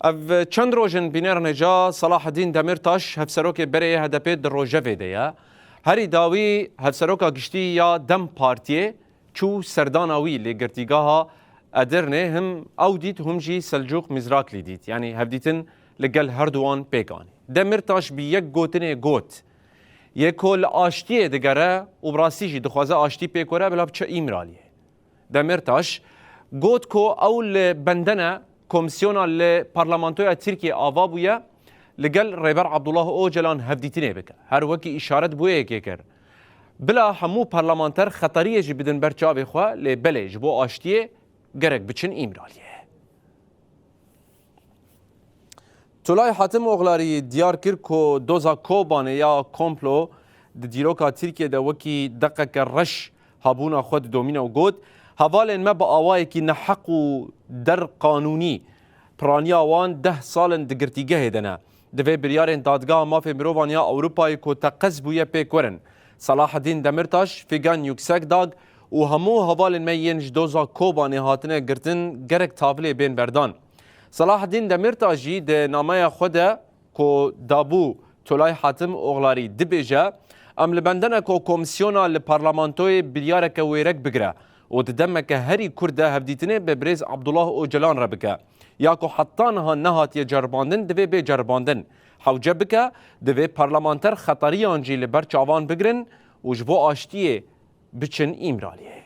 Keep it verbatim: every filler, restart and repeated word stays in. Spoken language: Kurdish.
Ev çend roj in bînerên hêja Selahaddîn Demirtaş, hevserokê berê yê H D P di rojevê de ye. Herî dawî hevseroka giştî ya DEM Partiyê çû serdana wî lê girtîgeha Edirnê him ew dît, him jî Selcûq Mîzraklî dît. Yanî hevdîtin li gel herduwan pêk anî. Demirtaş bi yek gotinê got, yê ku li aştiyê digere û bi rastî jî dixwaze aştî pêk were, bila biçe Îmraliyê. Demirtaş got ku ew li bendene komîsyona li parlamentoya Tirkiyê ava bûye, li gel Rêber Abdullah Ocalan hevdîtinê bike. Her wekî îşaret bo yekê kir. Bila hemû parlamenter xeteriyê jî bidin ber çavê xwe, lê belê ji bo aştiyê gerek biçin Îmraliyê. Tulay Hatim Oxlarî diyar kir ku doza Kobanê ya komplo di dîroka Tirkiyê de wekî deqeke reş hebûna xwe didomîne û got, hevalên me bi awayekî neheq û der qanûnî piraniya wan deh sal in di girtîgehê de ne. Divê biryarên Dadgeha Mafê Mirovan ya Ewropayê ku teqez bûye pêk werin. Selahaddîn Demirtaş, Figan Yüksekdag û hemû hevalên me yên ji doza Kobanê hatine girtin gerek tavilê bên berdan. Selahaddîn Demirtaş jî di nameya xwe de ku dabû Tulay Hatim Oxlarî dibêje, em li bendene ku komîsyona li parlamentoyê biryareke wêrek bigire û di demeke herî kurt de hevdîtinê bi birêz Abdullah Ocalan re bike. Ya ku heta niha nehatiye ceribandin, divê bê ceribandin. Hewce bike, divê parlamenter xetariyan jî li ber çavan bigirin û ji bo aştiyê biçin Îmraliyê.